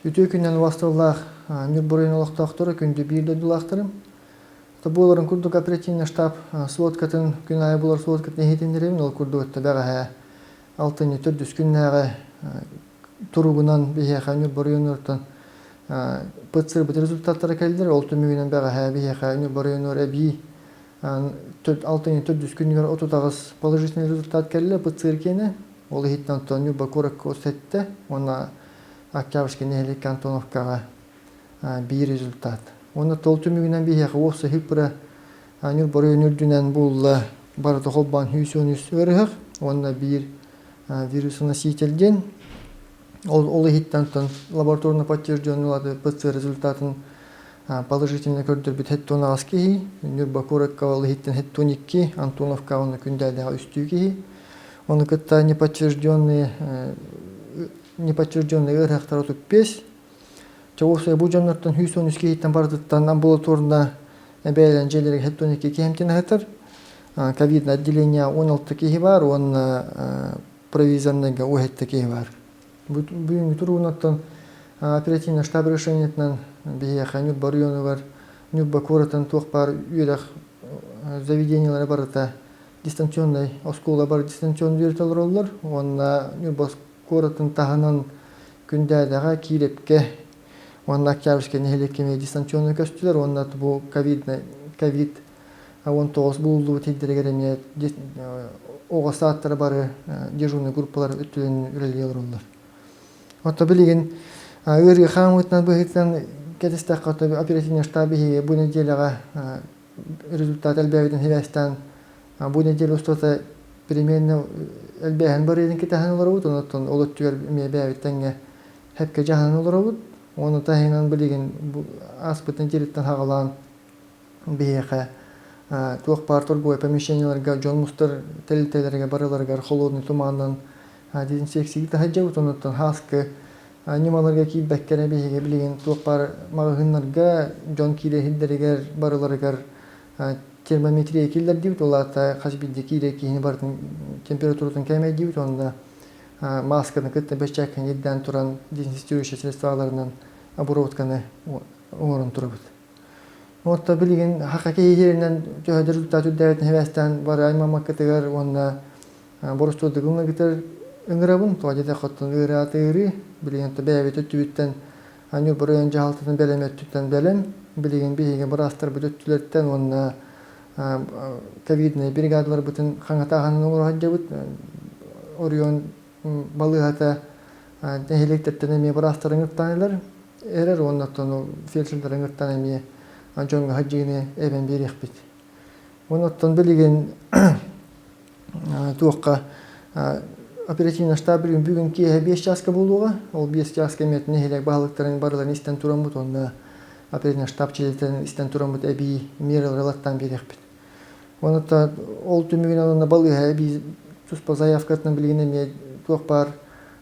Үтүө күнүнэн убастабыллаах Ньурба оройуон олохтоохторо, күндү биир дойдулаахтарым. Буоларын курдук оперативный штаб сводкатын күн аайы булар сводкатын иһитиннэрэбин. Ол курдук өттө бэҕэһээ алтынньы төрдүс күннээҕи туругунан биһиэхэ Ньурба оройуонуттан ПЦР-быт результаттара кэллилэр. Ол түмүгүнэн бэҕэһээ биһиэхэ Ньурба оройуонугар эбии алтынньы төрдүс күнүгэр 38 положительный результат кэллэ ПЦР киэнэ. Ол иһиттэн оттон Ньурба куоракка 37 уонна Октябрьскай нэһилиэккэ Антоновкаҕа биир результат. Уонна тол түмүгүнэн биһиэхэ уопсай хыппыра Ньурба оройуон үрдүнэн булла барыта холбоон 113 ыарыһах уонна биир вирусоноситель диэн ол, ол иһиттэн лабораторно подтвержденный ПЦР результатын положительно көрдөрбүт 78 киһи, Ньурба куоракка ол иһиттэн 72, Антоновка уонна Күндээдэҕэ үстүү киһи. Ону кытта неподтвержденные неподтвержденные ыарыһахтар 35. Чоҕус бу дьоннортон 113 киһиттэн барытыттан амбулаторно бэйэлэрин дьиэлэригэр 72 киһи эмтэнэ сытар. Ковидное отделение 16 киһи бар уонна провизорныйга 17 киһи бар. Бүгүҥҥү туругунаттан оперативный штаб решениетынан биһиэхэ Ньурба оройуонугар Ньурба куоратын туох баар үөрэх заведениелара барыта дистанционнай оскуола бар дистанционный үөрэтэ олороллор уонна Ньурба куоратын таһынан Күндээдэҕэ, Киирэпкэ уонна Октябрьскай нэһилиэккэ эмиэ дистанционнай көстүлэр уонна бу ковидный ковид 19 булуллубут сирдэригэр эмиэ оҕо саадтара бары дежурный группалар өттүлэрин үлэлии олороллор. Отто билигин ыарыы хаамыытынан быһыытынан кэтэстэххэ оперативный штаб биһиги бу нэдиэлэҕэ результат элбээбитин сибээстээн бу нэдиэлэ устата переменный элбээһин барыытын кэтэһэн олоробут, онон ол өттүгэр эмиэ бэйэбит тэҥҥэ хэпкэ дьаһанан олоробут. Уонна таһынан билигин ааспыт нэдиэлэттэн хаҕалаан биһиэхэ туох баар торговай помещениеларга дьон мустар тэрилтэлэргэ барыларыгар холодный туманынан дезинфекция таһырдьабыт, онуттан хааскы ньымаларга киирбэккэ эрэ биһиги билигин туох баар маҕаһыыннарга дьон киирэ сирдэригэр барыларыгар термометрия киллэрдибит, ол аата хас биирдии киирэр киһини барытын температуратын кээмэйдиибит уонна маасканы кытта бэрчээккэни ирдээн туран дезинфицирующие средстволарынан обработканы оҥорон турабыт. Уотта билигин хака киһи төһө да результат үрдээбитин сибээстээн бары аймаммаккытыгар уонна боростуойдук ыҥыргытар ыҥырабын. Тоҕо диэтэххэ оттон ыараата ыарыы. Билигин бэйэбит өттүбүттэн Ньурба оройуон дьаһалтатын бэлэм өттүттэн бэлэм. Билигин биһиги быраастарбыт өттүлэриттэн уонна ковиднай бригадаларбытын хаҥатааһынын оҥоро сылдьабыт. Оройуон балыыһата нэһилиэктэртэн эмиэ быраастар ыҥыртаан эрэр уонна оттон фельдшердэр ыҥыртаан эмиэ дьоҥҥо сылдьыыны эбэн биэриэхпит. Уонна оттон билигин туохха оперативный штаб бүгүн бүгүн киэһэ 5 чааска буолуоҕа. Ол 5 чааска эмиэ нэһилиэк баһылыктарын барыларын истэн тураммыт уонна оперативный штаб чилиэтин истэн тураммыт эбии мералары ылаттаан биэриэхпит. Уонна ол түмүгүнэн уонна балыыһа эбии туспа заявкатынан билигин эмиэ туох баар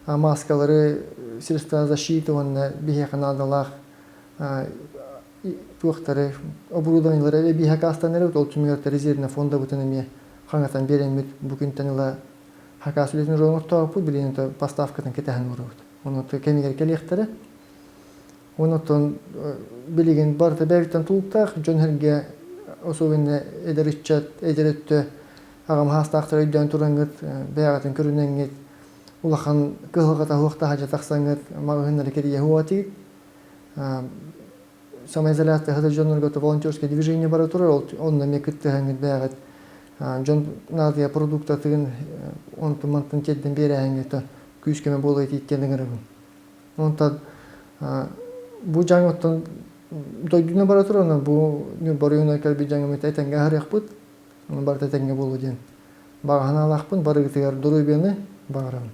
мааскалары, средства защиты уонна биһиэхэ наадалаах туохтары оборудованиелары эбии хакаастан эрэбит, ол түмүгэр резервнэй фондабытын эмиэ хаҥатан биэрэммит бу күнтэн ыла хакаас үлэтин оҥортообуппут, билигин поставкатын кэтэһэн олоробут. Онон кэмигэр кэлиэхтэрэ. Онон билигин барыта бэйэбиттэн тулуктаах, дьон-сэргэ особенно эдэр ыччат, эдэр өттө аҕам хаастаахтар өйдөөн тураҥҥыт, бэйэҕитин көрүнэҥҥит, улахан кыһалҕата суох таһырдьа тахсаҥҥыт маҕаһыыннары кэрийэ суох Самоизоляция сытар дьоннорго волонтерское движение бара турар, ол онно эмиэ кыттыһаҥҥыт бэйэҕит дьон наадыйа продуктатын онтун мантан тиэрдэн биэрээһиҥҥит күүс-көмө буолуо этииттэн ыҥырабын. Онтон бу дьаҥ оттон дойдуна бара турар, онон бу Ньурба оройуонугар кэлбит дьаҥымыт этэҥҥэ аһарыахпыт, барыта этэҥҥэ буолуо диэн баҕа санаалаахпын, барыгытыгар доруобуйаны баҕарабын.